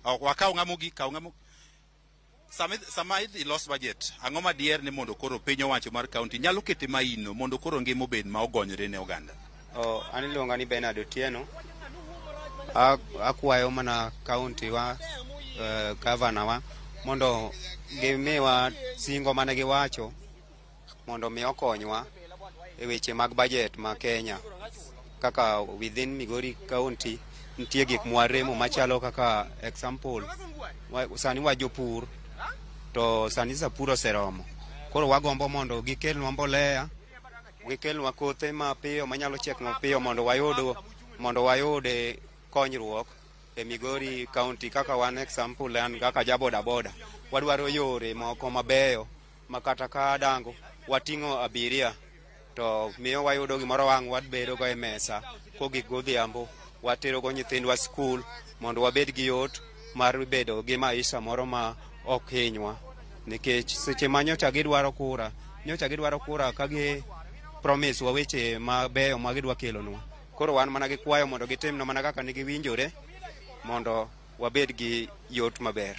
Ok wakaw ng'ama ogik, kaw ng'ama sama idhi los budget, ang'o ma diher ni mondo koro piny owacho mar county nyalo kete maino mondo koro ngima obed ma ogonyore ne oganda? Oh, an iluonga ni Bernard Otieno. Akwayo mana county wa, gavana wa mondo gimiwa singo mane giwacho mondo mi okonywa e weche mag budget ma Kenya. Kaka within Migori County nitie gik mwaremo machalo kaka example, sani wa jopur to sani sa pur oseromo. Koro wagombo mondo gikelnwa mbolea, gikelnwa kothe mapiyo manyalo chiek mapiyo mondo wayud konyruok e Migori County. Kaka wan, example, an kaka ja boda boda, wadwaro yore moko mabeyo ma kata ka dango wating'o abiria to miyo wayudo gimoro wang' wabedo go e mesa kogik godhiambo, watero go nyithindwa skul mondo wabed gi yot mar bedo gi maisha moro ma ok hinywa, nikech seche ma nyocha gidwaro kura ka gi promise wa weche mabeyo ma gidwa kelonwa. Koro wan mana gi kwayo mondo gitimnwa mana kaka ne giwinjore mondo wabed gi yot maber.